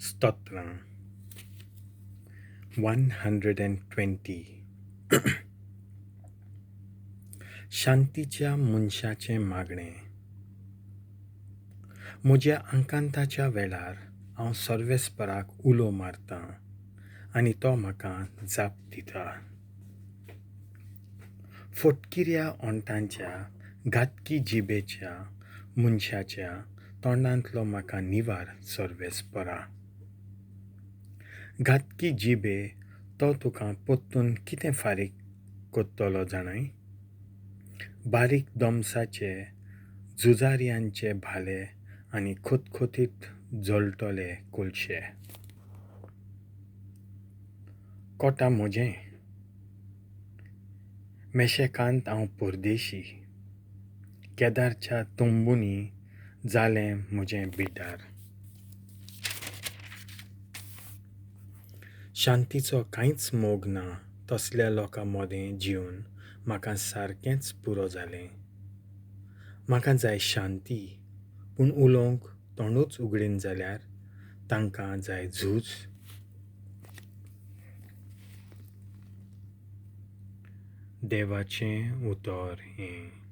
स्तोत्रां. 120. शांतीच्या मनशाचें मागणें. म्हज्या आकांताच्या वेळार हांव सर्वेस्पराक उलो मारतां आनी तो म्हाका जाप दिता. फटकिऱ्या ओंठांच्या घातकी जिबेच्या मनशाच्या तोंडांतलो म्हाका निवार सर्वेस्परा. घातकी जिबे तो तुका परतून कितें फारीक करतलो जाणाय? बारीक दोमसाचे झुजार्यांचे भाले आनी खतखतीत जळटले कोळशे. कोटा म्हजें मेशेकांत हांव परदेशी, केदारच्या तंबूंनी जालें म्हजें बिड्डार. शांतीचो कांयच मोग ना तसल्या लोकां मदें जिवन म्हाका सारकेंच पुरो जालें. म्हाका जाय शांती, पूण उलोवंक तोंडूच उगडीन जाल्यार तांकां जाय झूज. देवाचें उतर हें.